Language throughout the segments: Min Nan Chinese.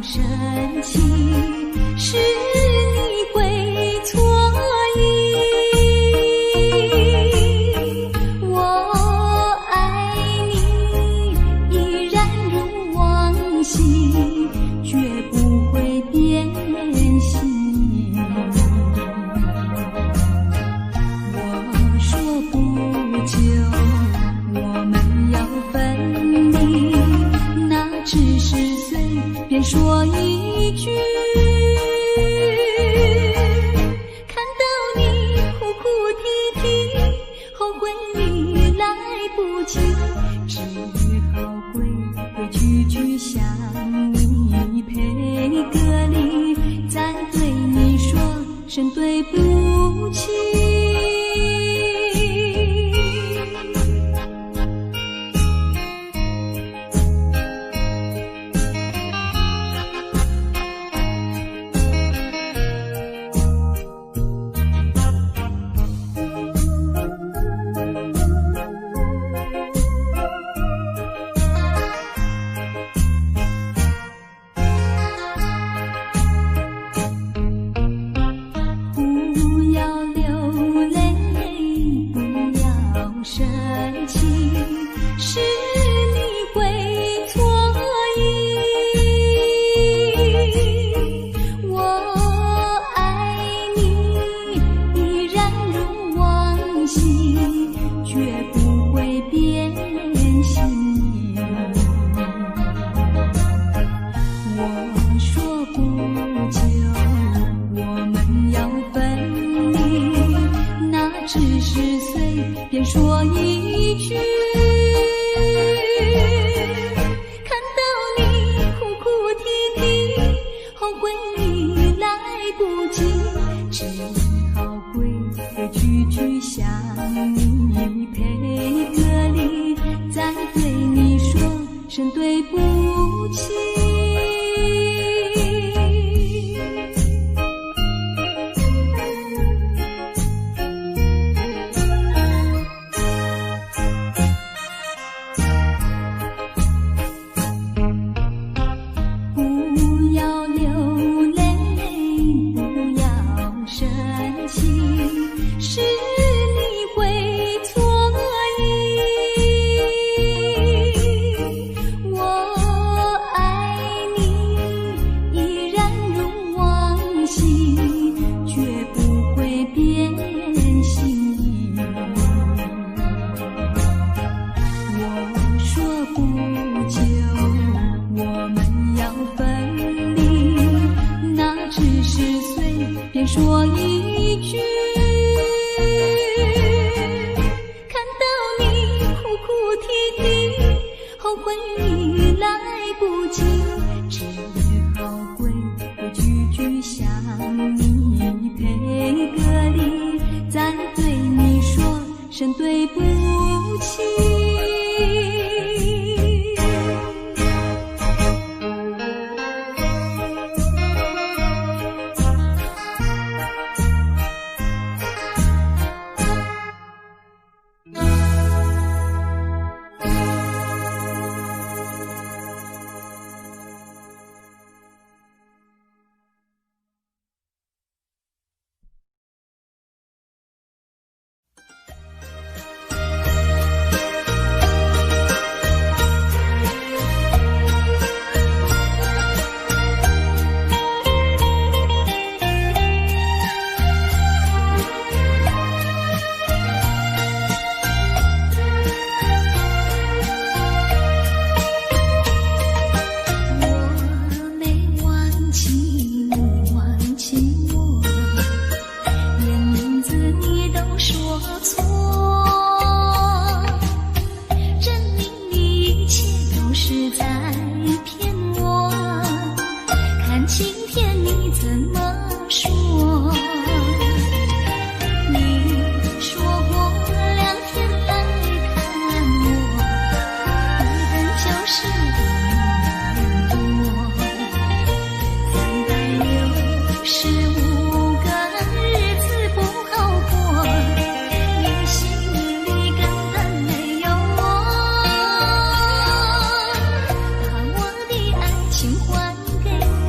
生氣，是你會錯意。我愛你依然如往昔，絕不會變心。我說不久我們要分離，那只是隨便說一句。看到你哭哭啼啼，後悔已來不及，只好規規矩矩向你賠個禮，再對你說聲對不起。不要流淚，不要生氣，是你會錯意。我愛你依然如往昔，絕不會變心。我說不久我們要分離，那只是隨便說一句。看到你哭哭啼啼，後悔已來不及，只好規規矩矩向你賠個禮，再對你說聲對不起。不要流淚，不要生氣，是你會錯意。我愛你依然如往昔，絕不會變心。我說不久我們要分離，那只是隨便說一句。看到你哭哭啼啼，後悔已來不及，只好規規矩矩向你賠個禮，再對你說聲對不起。我沒忘記你，忘記我，連名字你都說錯，證明你一切都是在騙我。看今天你怎麼說？你說過兩天來看我，一等就是1年多，365個日子不好過，你心裡根本沒有我，把我的愛情還給我。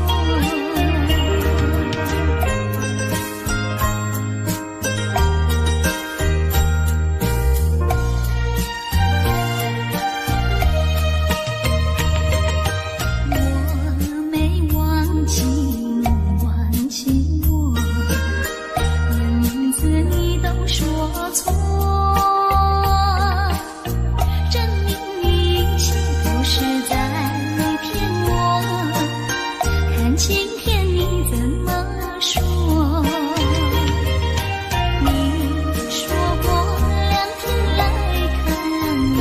看今天你怎麼說。你說過兩天來看我，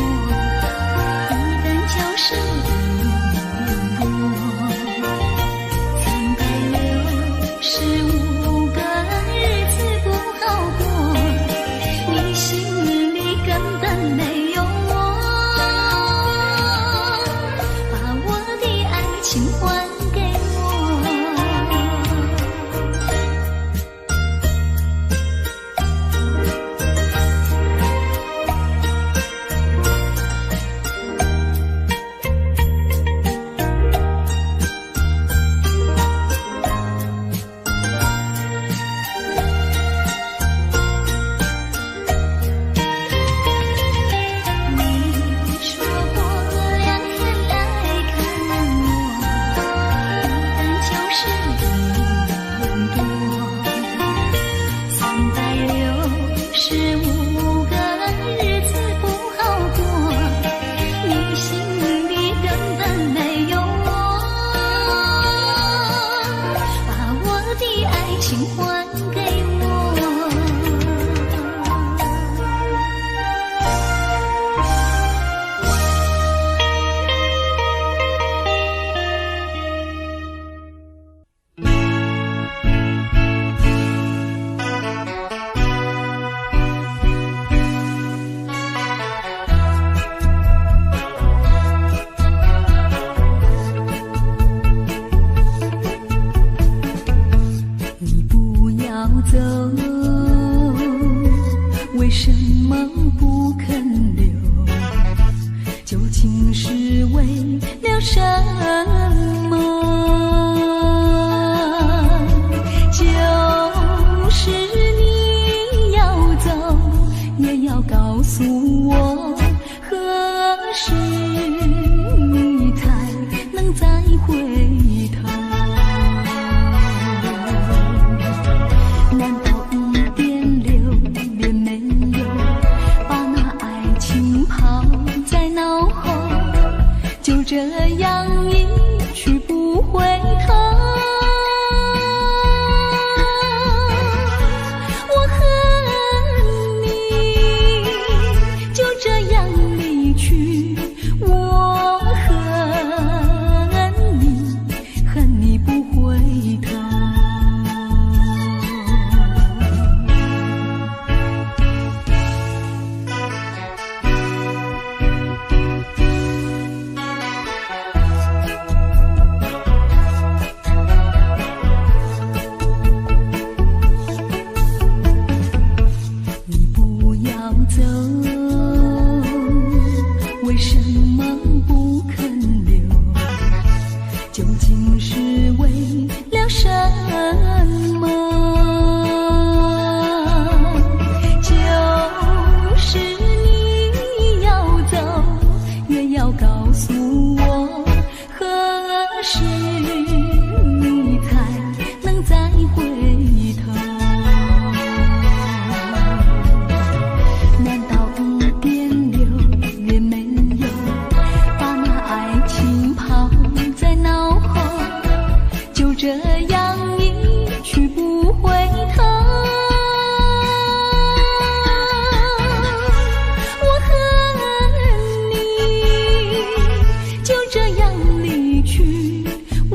一等就是一年多，365個日子不好過，你心裡根本沒有我，把我的愛情還給我。你說過兩天來看我，一等就是一年多，365個日子不好過，你心裡根本沒有我，把我的愛情還給我。你不要走，為什麼不肯留？究竟是為了什麼？就是你要走，也要告訴我，何時你才能再回頭？難道一點留戀沒有，把那愛情拋在腦後，就這樣一去不回頭？我恨你，就這樣離去，我恨你，恨你不回頭。你不要走，為什麼不肯留？究竟是為了什麼？就是你要走，也要告訴我，何時你才能再回頭？難道一點留戀沒有，把那愛情拋在腦後，就這樣一去不回頭？我恨你，就這樣離去，我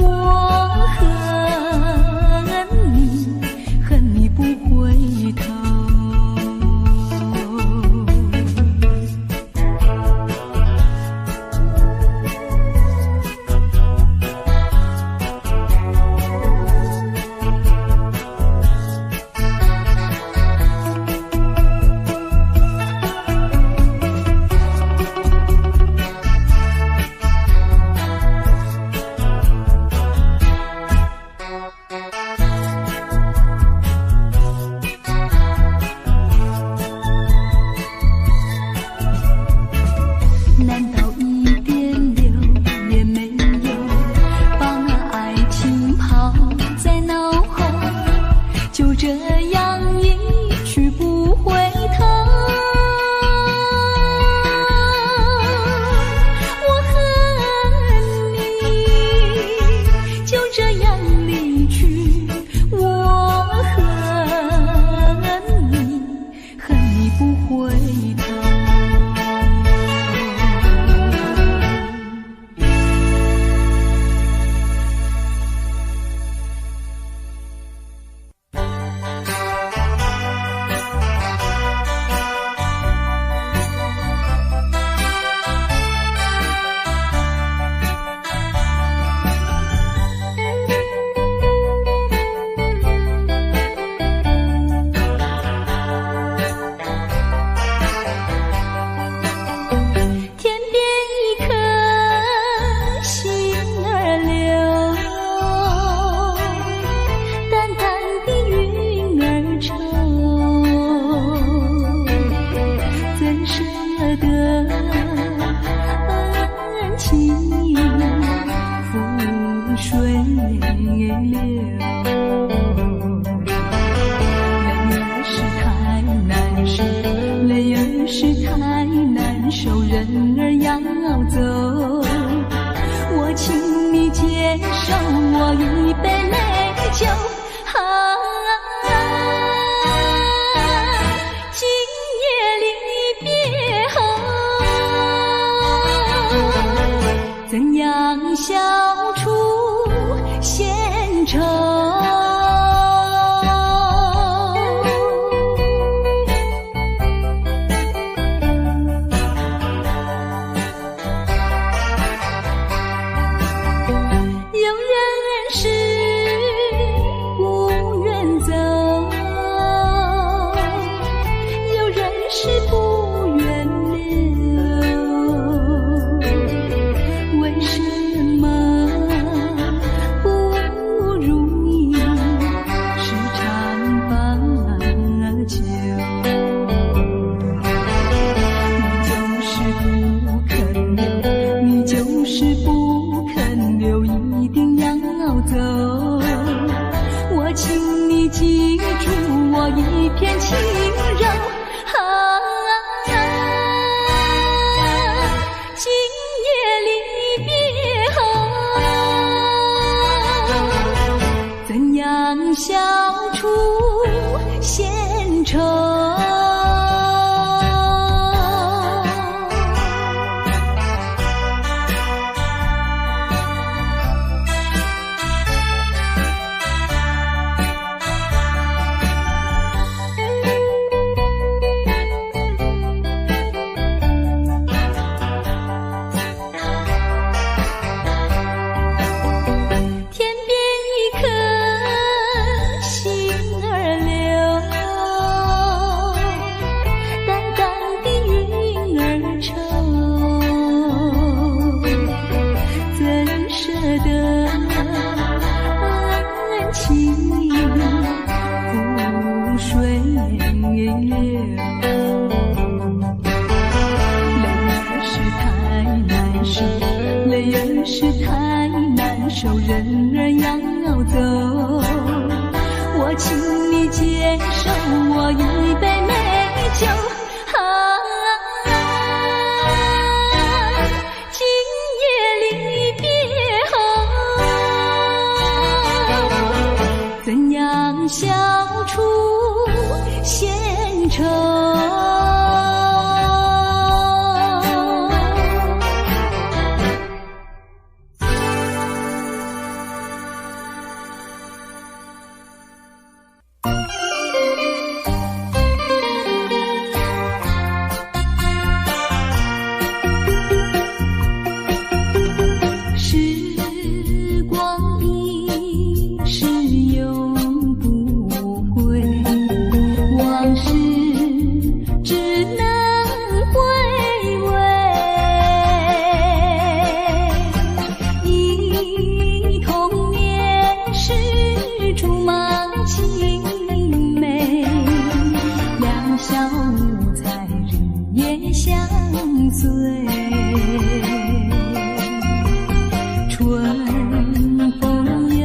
水流。泪儿是太难受，泪儿是太难受，人儿要走。我請你接受我一杯美酒，啊，今夜離別後，怎樣消除閒愁？有人是不願走，有人是不願留。為什麼不如意十常八九？你就是不肯留，你就是不肯留，一定要走。我請你記住我一片情柔，啊，今夜離別後，怎樣消除閒愁？天邊一顆星兒流，淡淡的雲兒愁，怎捨得恩情付水流？淚兒是太難受，淚兒是太難受，人兒要走。我請你接受我一杯美酒，啊，今夜離別後，怎樣消除閒愁？時光一逝永不回，往事只能回味。憶童年時竹馬青梅，兩小無猜日夜相隨。春風又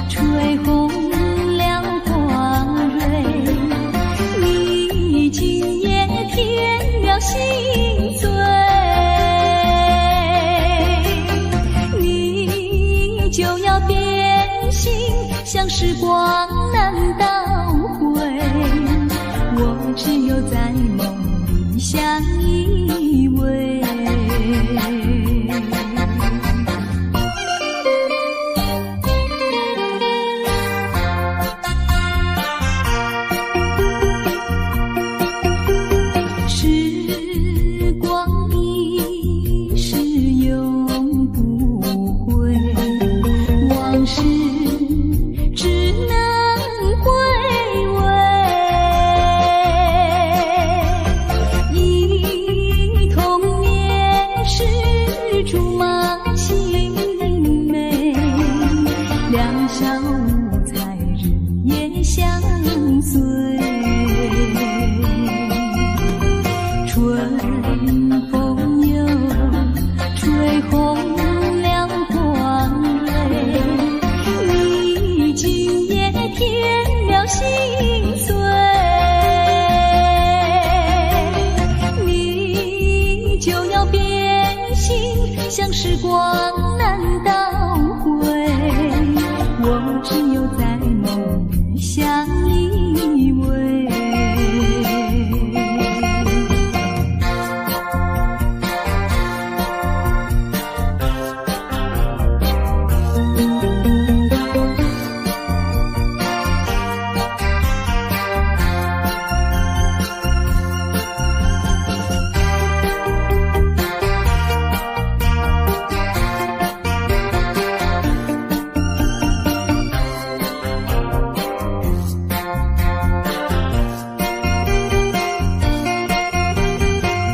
吹紅了花蕊，你今夜添了心醉，你就要變心，像時光難倒回，我只有在夢裡相依偎。時光一逝永不回，往事只能回味。憶童年時竹馬青梅，兩小無猜日夜相隨。春風又吹紅了花蕊，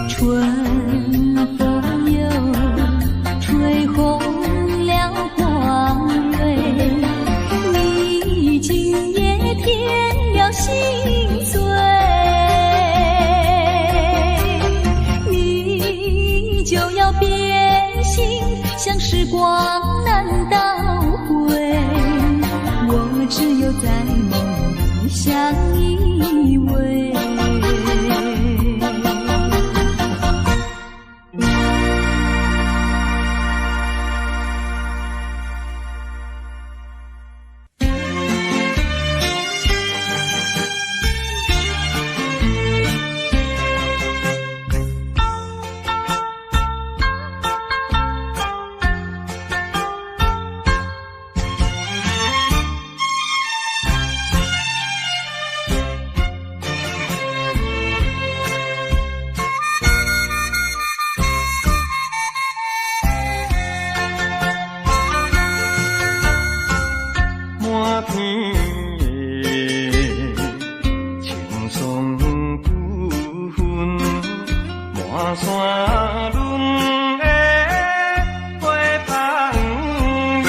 春風又吹紅了花蕊，你今夜添了心碎，你就要變心，像時光難倒回，我只有在夢裡相依偎。滿天的青霜久分，滿山崙的花香味。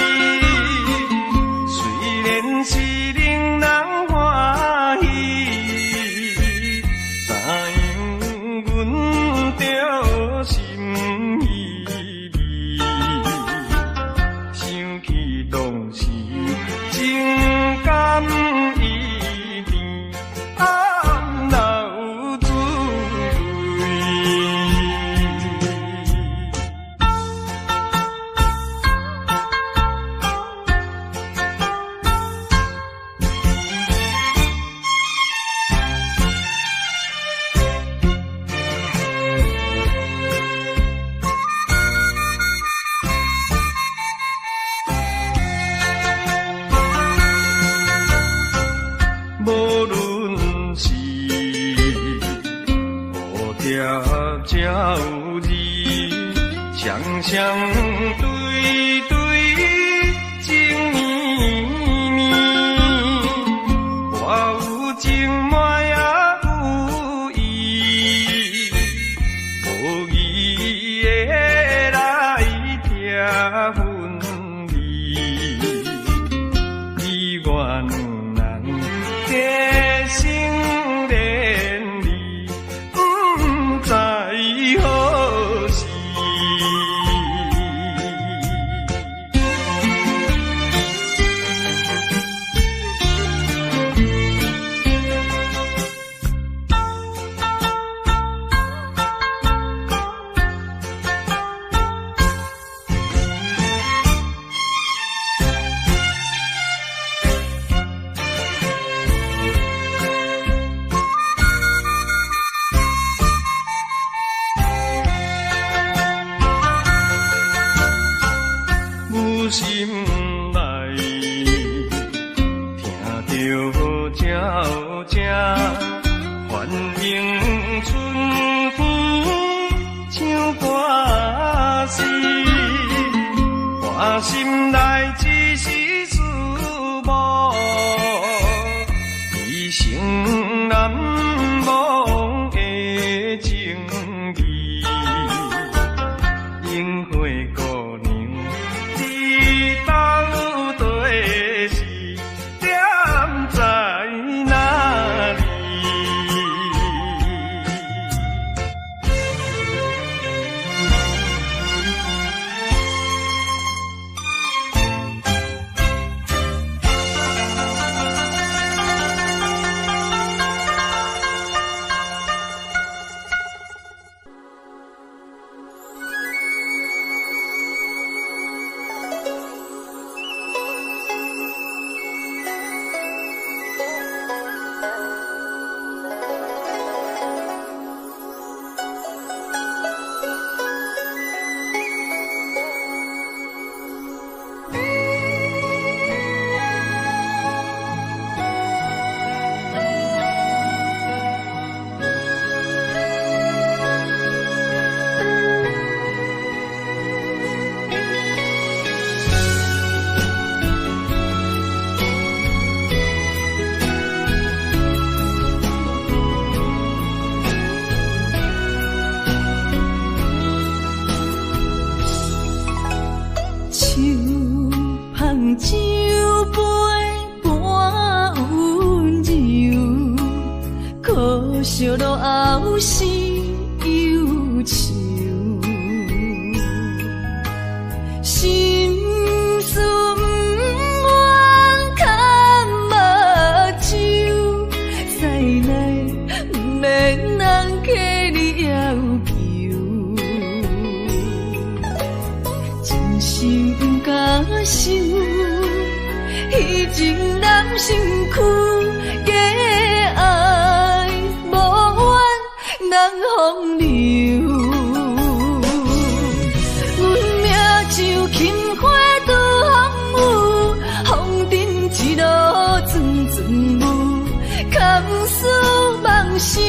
雖然是令人歡喜，怎樣阮著心意味？想起當時情感依甜，暗流滋味。無論是蝴蝶鳥兒，雙雙對對情綿綿，我有情嘛也有意，無義的來拆分離，你我兩人結成連理，不知何時。有心內聽著鳥聲，歡迎春風唱歌詩，我心內只是思慕，一生難忘的情義。櫻花姑娘，你到底是踮在哪裡？酒杯半溫柔，可惜落後是憂愁。心事毋願崁目睭，屎奶毋免人替你要求。真心毋敢收，彼情人身軀，假愛無怨人風流。阮命像琴花拄風雨，風塵一路陣陣霧，空思妄想，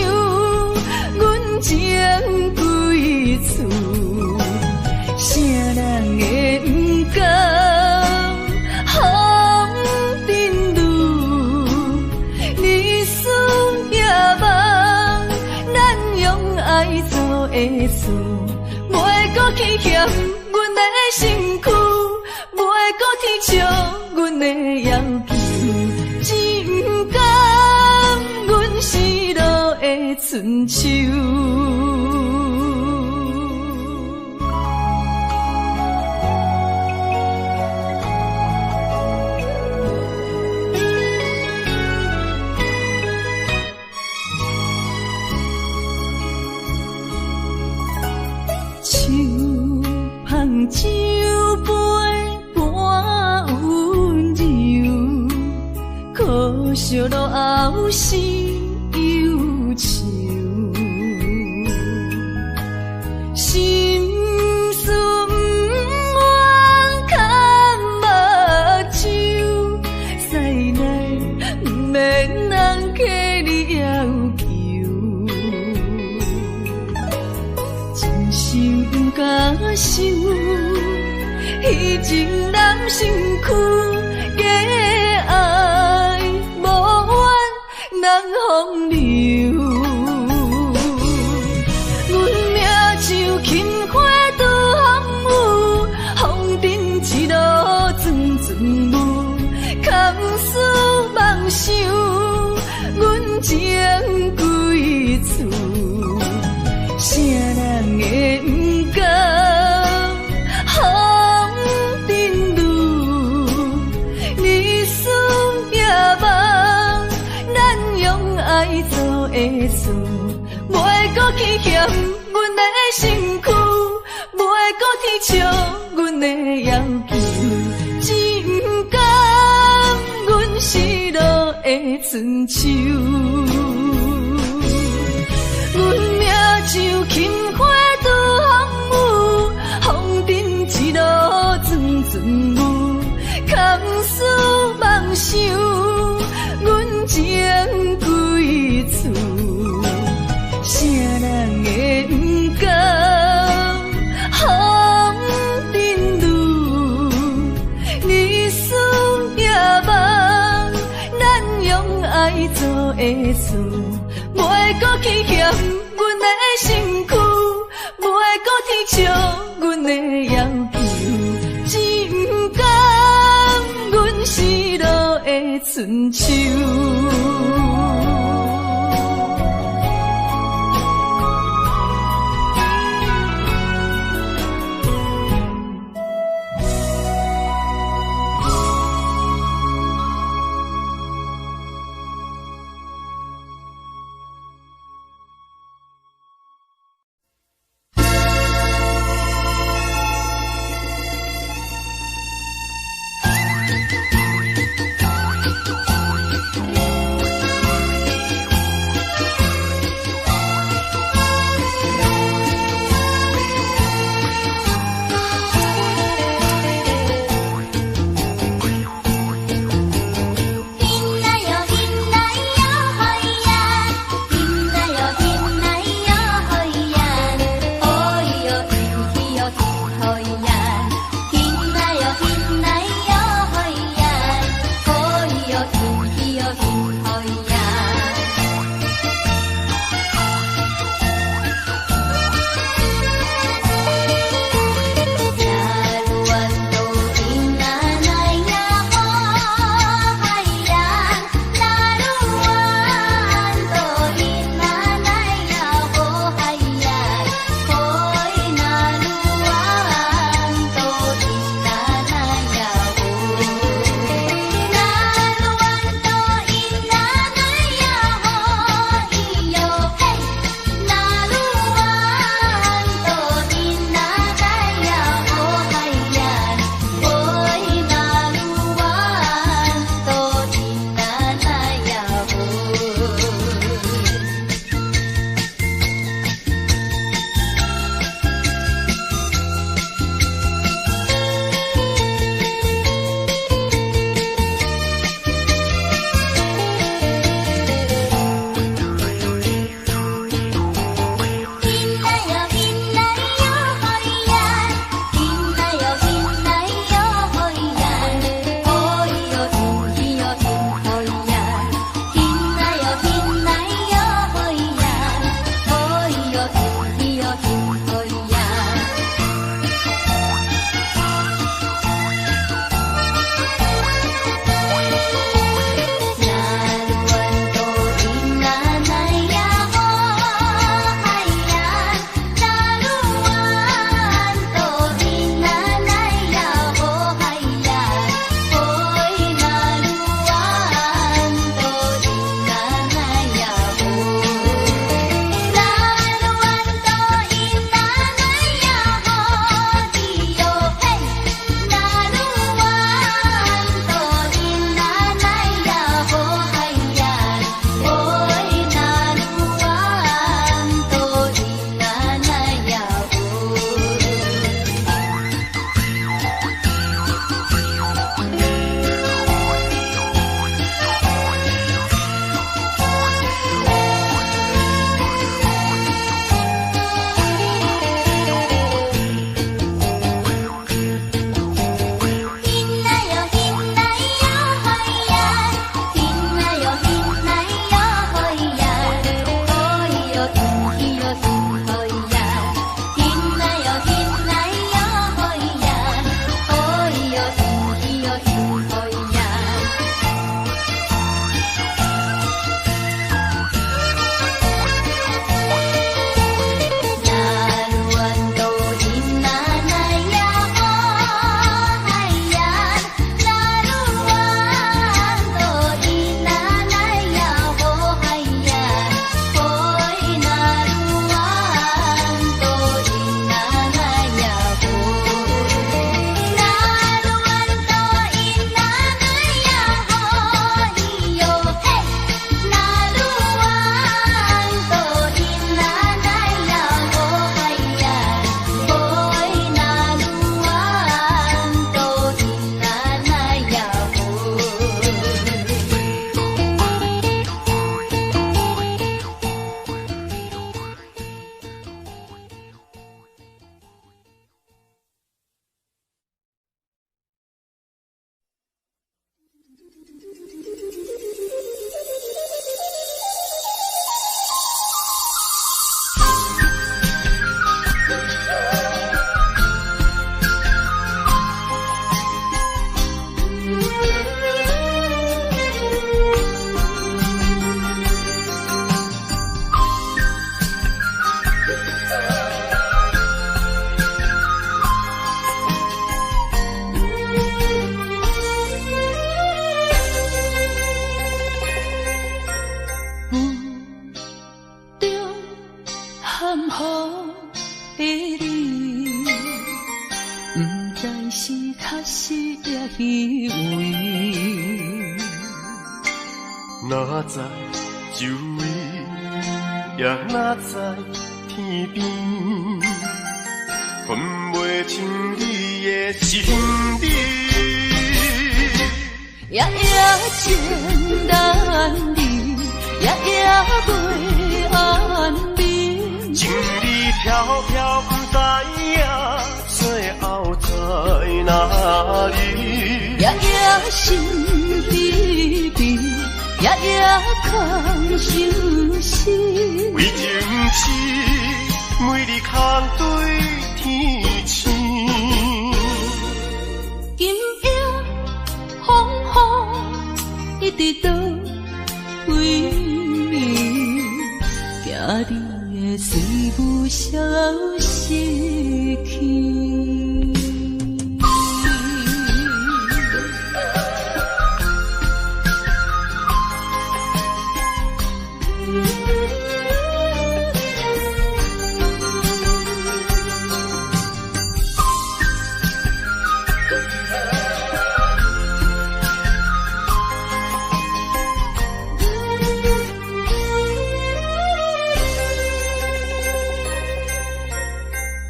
阮情歸處。啥人會毋甘風塵女？日思夜夢，咱用愛做的事，袂閣去嫌阮的身軀，袂閣啼笑阮的要求，只毋甘阮失落的春秋。手捧酒杯半溫柔，可惜落後是憂愁。心事毋願崁目睭，屎奶毋免人替你要求。真心毋敢收，彼情人身軀，假愛無怨人風流。阮命像琴花拄風雨，風塵一路陣陣霧，空思妄想，阮情歸處。啥人會毋甘風塵女？日思夜夢，咱用愛做的事，袂閣去嫌阮的身軀，袂閣啼笑阮的要求，只毋甘阮失落的春秋。阮命像琴花拄風雨，風塵一路陣陣霧，空思妄想，阮情歸處。啥人會毋甘風塵女？日思夜夢，咱用愛做的事，袂閣去嫌阮的身軀，袂閣啼笑阮的要求，只毋甘阮失落的春秋。位。若在周圍，也若在天邊，分袂清你的身邊。夜夜情難離，夜夜袂安眠。情理飄飄，不知影最後在哪裡。夜夜心疲疲，夜夜空相思。為情痴，每日空對天星。今夜風雨一直倒位，驚你會隨霧消失去。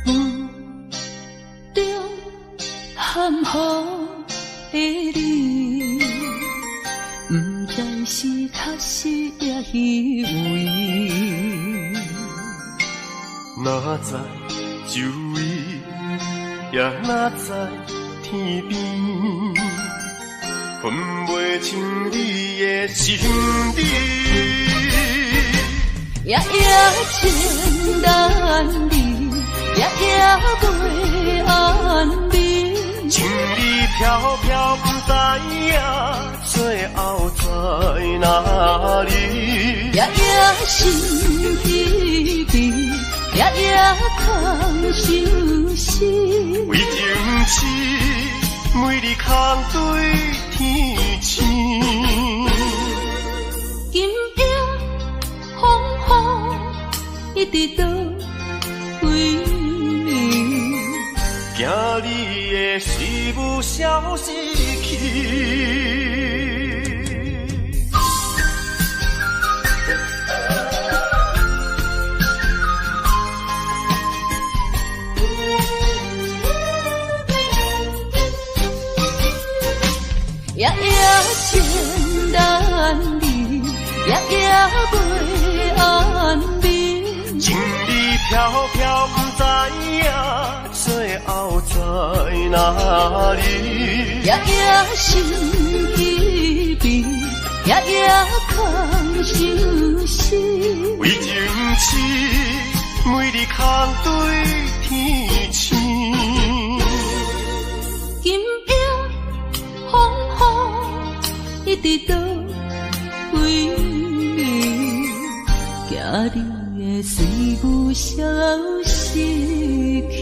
霧中含糊的你，不知是確實抑虛偽。若在周圍，也若在天邊，分袂清你的身邊。夜夜情難離，夜夜袂安眠。情理飄飄，不知影最後在哪裡。夜夜心疲疲，夜夜空相思。為情痴，每日空對天星。今夜風雨一直倒位，驚你的思霧消失去。夜夜情難離，夜夜袂安眠。情理飄飄，不知影最後在哪裡。夜夜心疲疲，夜夜空相思。為情痴，每日空對天星。今夜風雨一直倒位，驚你會隨霧消失去。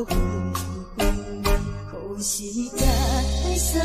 回歸，何時再相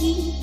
見？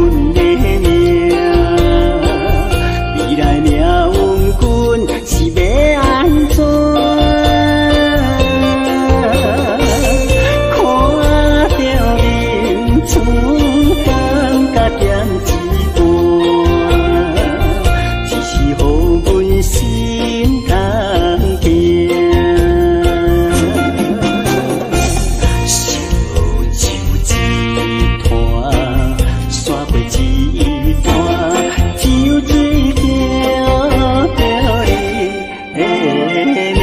阮的命。未來命運阮是欲按怎？看著面窗，感覺減一半，只是予阮心痛疼。燒酒一攤，煞過一段，酒醉叫著你的名。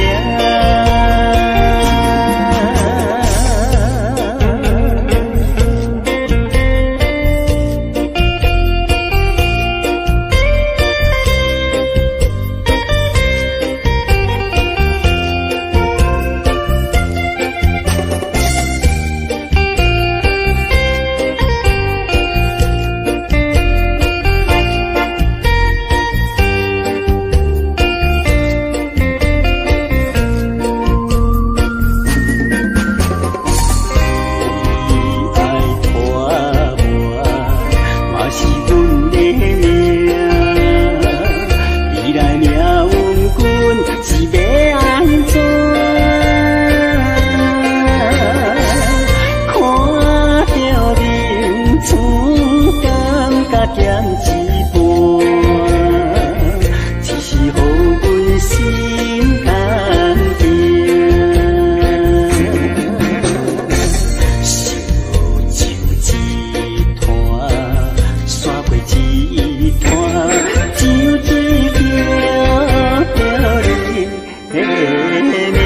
伊愛拖磨，嘛是阮的命。未來命運阮是欲按怎？看著面窗，感覺減一半，只是予阮心痛疼。燒酒一攤，煞過一攤，酒醉叫著你的名。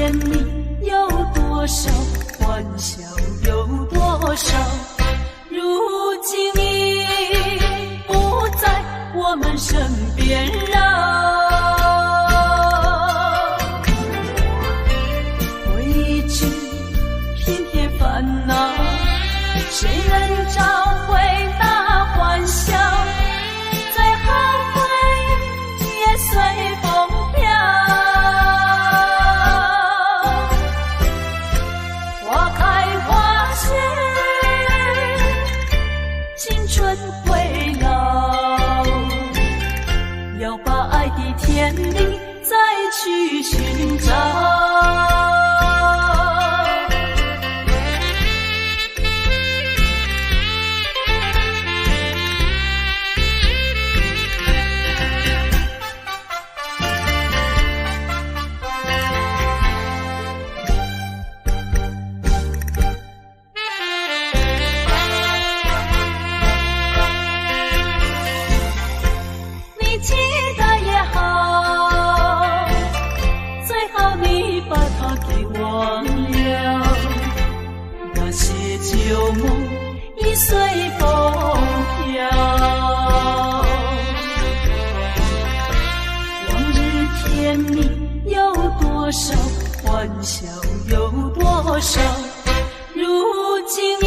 甜蜜有多少，歡笑有多少，如今已不在我們身邊繞。回憶只平添煩惱，誰能找回那歡笑？最後回憶也隨風飄。花開花謝，青春會老，要把愛的甜蜜再去尋找。你記得也好，最好你把它給忘了。那些舊夢已隨風飄，往日甜蜜有多少，歡笑有多少，如今已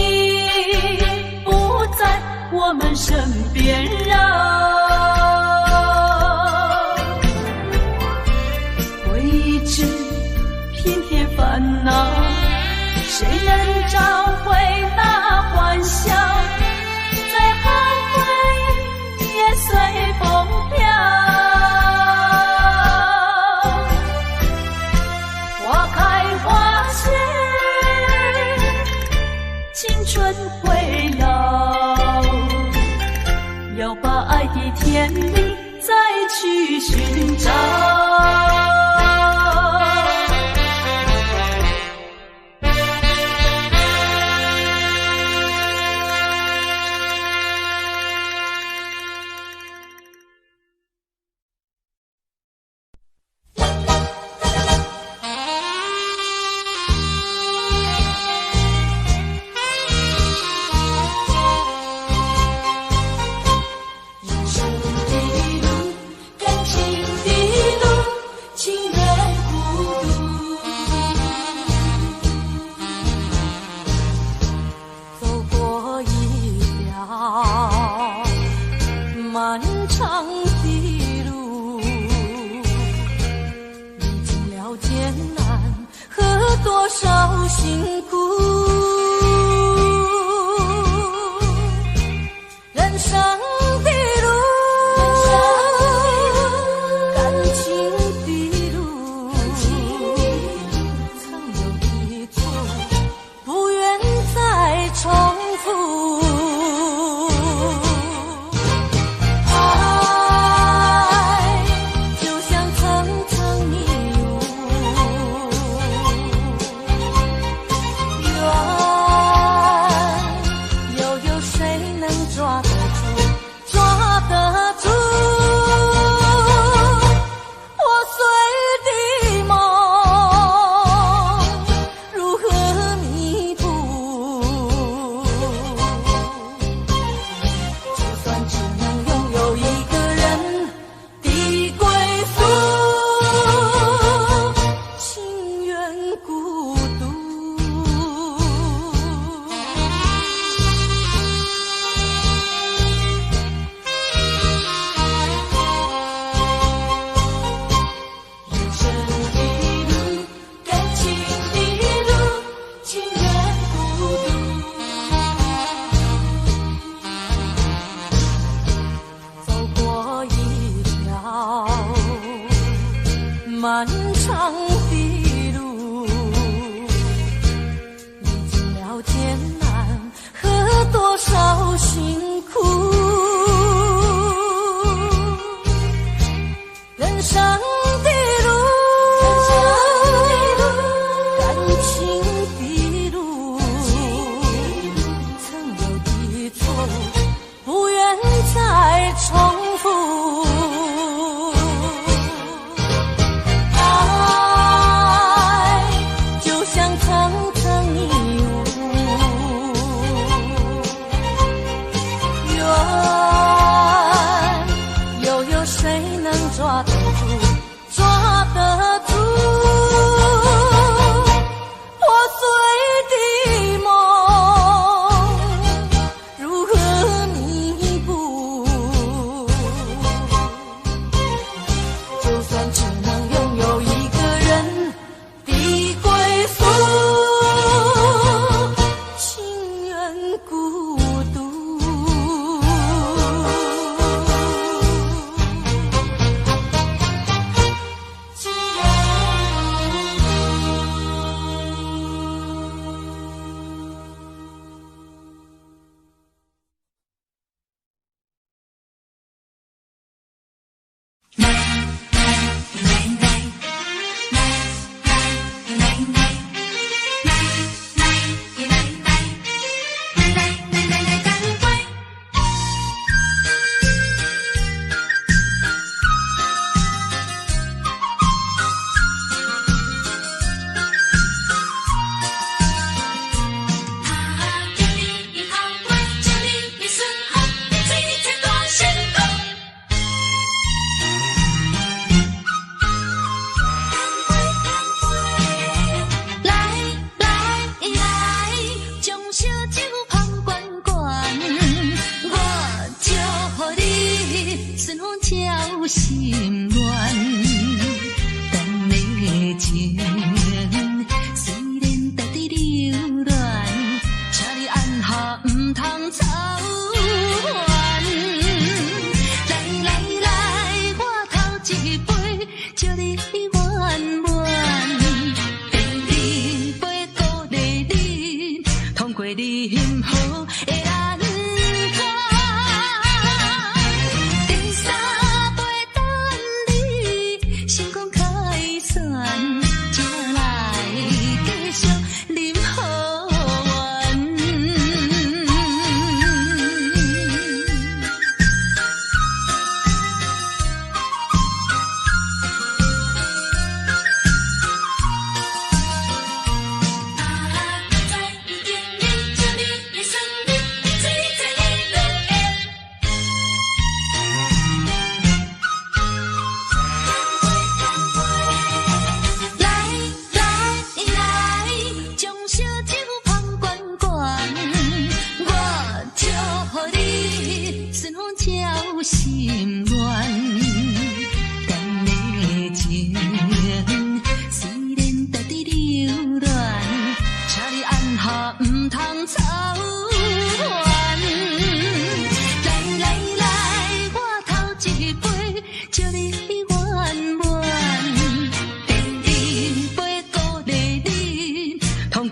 不在我們身邊繞。回憶只平添煩惱，誰能找回那歡笑？最後回憶也隨風飄。花開花謝，青春會老，要把愛的甜蜜再去尋找。人生的路，感情的路，情人孤獨。走過一條漫長的路，歷經了艱難和多少辛苦。人生的路，感情的路，曾有的錯，不願再重複。愛就像層層迷霧，緣又有誰能抓得住？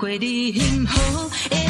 過你幸福的。